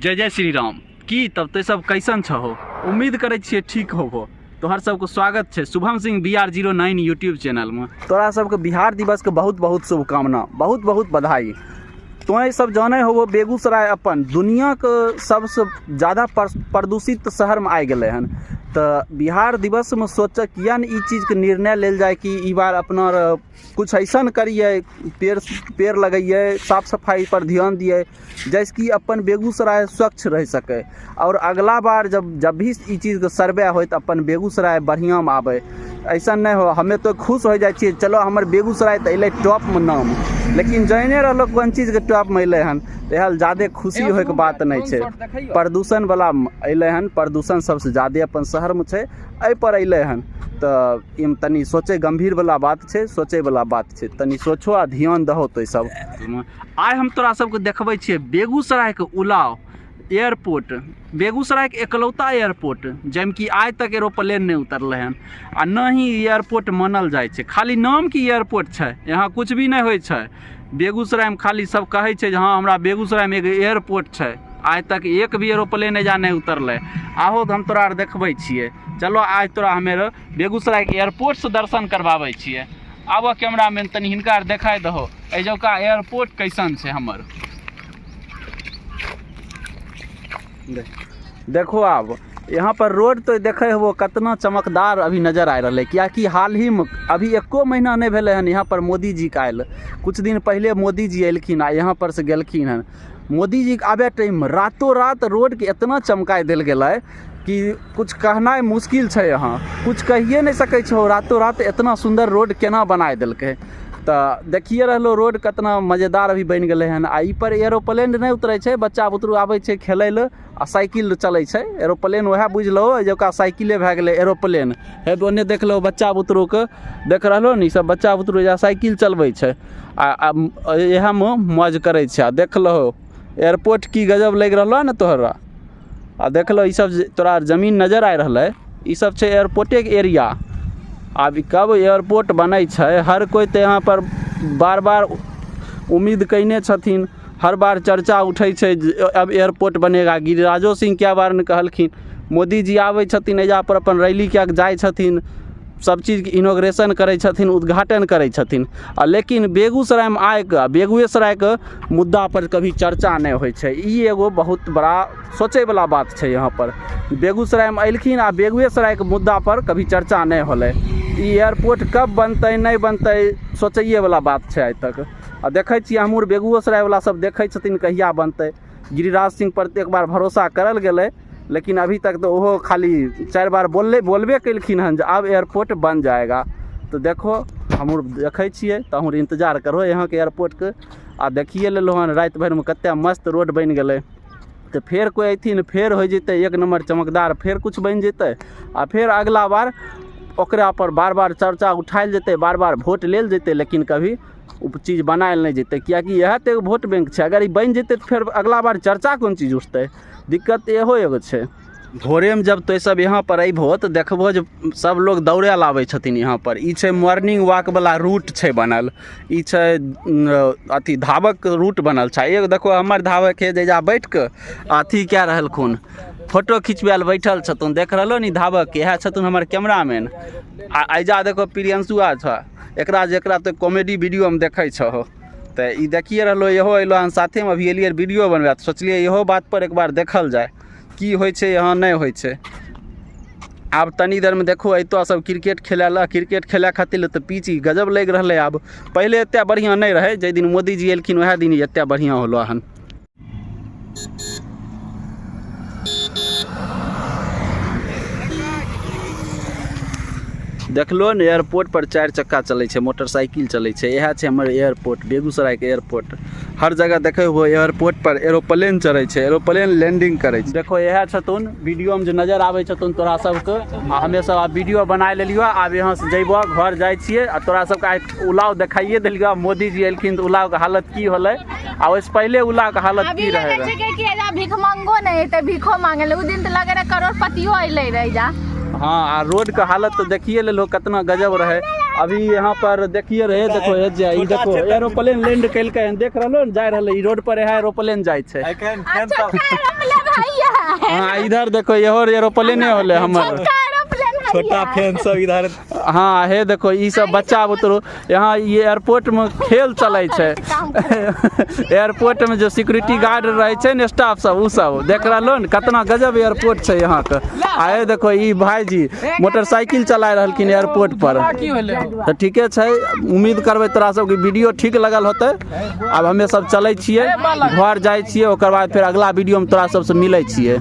जय जय श्री राम। की तब तो सब कैसन छहो? उम्मीद करै छियै ठीक होबो। तोहर सबके स्वागत छै Shubham Singh B R zero nine YouTube चैनलमे। तोरा सबके बिहार दिवसके बहुत बहुत शुभकामना, बहुत बहुत बधाई। तोँ सब जानै होबो बेगूसराय अपन दुनियाके सबसँ ज्यादा प्रदूषित शहरमे आबि गेलै हन। तऽ बिहार दिवसमे सोचऽ किया ने ई चीजके निर्णय लेल जाय कि ई बार अपना कुछ अइसन करियै, पेड़ पेड़ लगैयै, साफ सफाइ पर ध्यान दियै, जाहिसँ कि अपन बेगूसराय स्वच्छ रहि सकै। आओर अगला बार जब जब भी ई चीजके सर्वे होइ तऽ अपन बेगूसराय बढ़िआँमे आबै। अइसन नहि हो, हमे तऽ खुश हो जाइ छियै, चलो हमर बेगूसराय तऽ अयलै टॉपमे नाम, लेकिन जानिए रहलो कोन चीजके टॉपमे अयलै हन, तऽ इएह जादे खुशी होइके बात नहि छै। प्रदूषणवला अयलै हन, प्रदूषण सबसँ जादे अपन शहरमे छै, एहिपर अयलै हन। तऽ एहिमे तनी सोचै गम्भीरवला बात छै, सोचैवला बात छै, तनी सोचहो आ ध्यान दहो तो सब। आइ हम तोरा सबके देखबै छियै बेगूसरायके उलाव एयरपोर्ट, बेगूसरायके एकलौता एयरपोर्ट, जाहिमे कि आइ तक एरोप्लेन नहि उतरलै हन, आ न ही एयरपोर्ट मानल जाइ छै। खाली नामके एयरपोर्ट छै, यहाँ किछु भी नहि होइ छै बेगूसरायमे। खाली सब कहै छै जे हँ हमरा बेगूसरायमे एगो एयरपोर्ट छै। आइ तक एक भी एरोप्लेन एहिजा नहि उतरलै। आहो तऽ हम तोरा आर देखबै छियै। चलो आइ तोरा हमे बेगूसरायके एयरपोर्टसँ दर्शन करबाबै छियै। आबऽ कैमरामैन, तनि हिनका आर देखाइ दहो एहिजौका एयरपोर्ट कैसन छै हमर। देखो आब यहाँ पर रोड तो देखे हो कितना चमकदार अभी नजर आ रहा है, कियाकि हाल ही में अभी एको महीना नहीं भेलै हन यहाँ पर मोदी जी के आयल। कुछ दिन पहले मोदी जी एलखिन आ यहाँ पर से गेलखिन हन। मोदी जी के आबे टाइम में रातों रात रोड के इतना चमकाय देल गेलै कि कुछ कहनाइ मुश्किल छै, यहाँ कुछ कहिए नहीं सकै छहो। रातों रात इतना सुंदर रोड केना बनाय देलकै। तऽ देखिए रहलो रोड कितना मजेदार अभी बनि गेलै हन। आ ई पर एरोप्लेन नहि उतरै छै, बच्चा बुतरू आबै छै खेलै लए आ साइकिल चलै छै। एरोप्लेन वएह बुझि लहो जे ओकरा साइकिले भए गेलै एरोप्लेन। हे ओन्ने देख लहो बच्चा बुतरूके, देख रहलो ने, ई सब बच्चा बुतरू जे साइकिल चलबै छै आ इएहमे मौज करै छै। आ देख लहो एयरपोर्ट की गजब लागि रहलो ने तोहरा। आ देख लहो ई सब जे तोरा जमीन नजर आबि रहलै, ई सब छै एयरपोर्टेके एरिया। आब ई कब एयरपोर्ट बनै छै, हर कोइ तऽ यहाँ पर बार बार उम्मीद कयने छथिन, हर बार चर्चा उठै छै जे अब एयरपोर्ट बनेगा। गिरिराजो सिंह कए बार ने कहलखिन, मोदी जी आबै छथिन एहिजा पर अपन रैली कए कऽ जाइ छथिन, सब चीजके इनोग्रेशन करै छथिन, उद्घाटन करै छथिन, आ लेकिन बेगूसरायमे आबिकऽ बेगुएसरायके मुद्दापर कभी चर्चा नहि होइ छै। ई एगो बहुत बड़ा सोचैवला बात छै। यहाँपर बेगूसरायमे अयलखिन आ बेगुएसरायके मुद्दापर कभी चर्चा नहि होलै। ई एयरपोर्ट कब बनतै नहि बनतै सोचैएवला बात छै आइ तक। आ देखै छियै हमहूँ बेगुओसरायवला सब देखै छथिन कहिया बनतै। गिरिराज सिंह पर एक बार भरोसा करल गेलै, लेकिन अभी तक तऽ ओहो खाली 4 बार बोलबे केलखिन हन जे आब एयरपोर्ट बन जाएगा। तऽ देखो हमहूँ देखै छियै, तऽ हमहूँ इन्तजार करहो यहाँके एयरपोर्टके। आ देखिए लेलहुँ हन राति भरिमे कतेक मस्त रोड बनि गेलै। तऽ फेर कोइ अयथिन, फेर होइ जेतै एक नम्बर चमकदार, फेर किछु बनि जेतै, आ फेर अगला बार ओकरा पर बार बार चर्चा उठायल जेतै, बार बार वोट लेल जेतै, लेकिन कभी ओ चीज बनायल नहि जेतै, किएकि इएह तऽ एगो वोट बैंक छै। अगर ई बनि जेतै तऽ फेर अगला बार चर्चा कोन चीज उठतै? दिक्कत इहो एगो छै। भोरेमे जब तो सब यहाँ पर अयबहो तऽ देखबहो जे सब लोग दौड़े लए आबै छथिन यहाँ पर। ई छै मॉर्निंग वॉक वाला रूट छै बनल, ई छै अथी धावक रूट बनल छै। एगो देखो हमर धावक है जे बैठ कऽ अथी कए रहलखुन, फोटो खिचबै लए बैठल छथुन। देख रहलो नी धावक, इएह छथुन हमर कैमरामैन। आ एहिजा देखो प्रियंशुआ छ, एकरा जेकरा तो कॉमेडी वीडियोमे देखै छहो, तऽ ई देखिए रहलो, इहो अयलो हन साथेमे। अभी एलियै वीडियो बनबै तऽ सोचलियै इहो बात पर एक बार देखल जाय की होइ छै यहाँ नहि होइ छै। आब तनी देरमे देखो अयतो सब क्रिकेट खेलै लए। क्रिकेट खेलै खातिर तऽ पिच ई गजब लागि रहलै आब, पहिले एतेक बढ़िआँ नहि रहै। जाहि दिन मोदीजी एलखिन वएह दिन एतेक बढ़िआँ होलो हन। देखलो ने एयरपोर्ट पर 4 चक्का चलै छै, मोटरसाइकिल चलै छै। इएह छै हमर एयरपोर्ट, बेगूसरायके एयरपोर्ट। हर जगह देखै हो एयरपोर्ट पर एरोप्लेन चढ़ै छै, एरोप्लेन लैंडिंग करै छै। देखो इएह छथुन वीडियोमे जे नजर आबै छथुन तोरा सबके। आ हमे सब आब वीडियो बनाय लेलियो, आब यहाँ से जइबो घर जाइ छियै। आ तोरा सबके आइ उलाव देखाइए देलियो, मोदीजी एलखिन तऽ उलावके हालत की होलै, आ ओहिसँ पहिले उलावके हालत अभी की रहै। लगे छै कि एजा भिखमंगो नहि एतै भिखो मांगे ले। उ दिन तऽ लगे रहै करोड़पतियो अइलै रहै एजा। हाँ, आ रोड के हालत तऽ देखिए लेलहो कितना गजब रहे। अभी यहाँ पर देखिए रहे, देखो हे जे ई देखो एरोप्लेन लैंड केलकै हन, देख रहलो ने, जाय रहलै ई रोड पर, इएह एरोप्लेन जाइ छै। एखन फेन सब छोटका एरोप्लेन हैया। हाँ, इधर देखो, इहो एरोप्लेने होलै हमर। छोटका एरोप्लेन हैया। छोटा फैन सब इधर। हाँ, हे देखो, ई सब बच्चा बुतरू यहाँ ई एयरपोर्ट में खेल चलै छै। एयरपोर्ट में जो सिक्योरिटी गार्ड रहै छै ने, स्टाफ सब, उ सब देख रहलो ने, कतना गजब एयरपोर्ट छै यहाँ के। आ हे देखो, ई भाईजी मोटरसाइकिल चला रहलखिन एयरपोर्ट पर। तऽ ठीके छै, उम्मीद करबै तोरा सबके वीडियो ठीक लगल होतै। आब हमे सब चलै छियै, घर जाइ छियै, ओकर बाद फेर अगला वीडियोमे तोरा सबसँ मिलै छियै।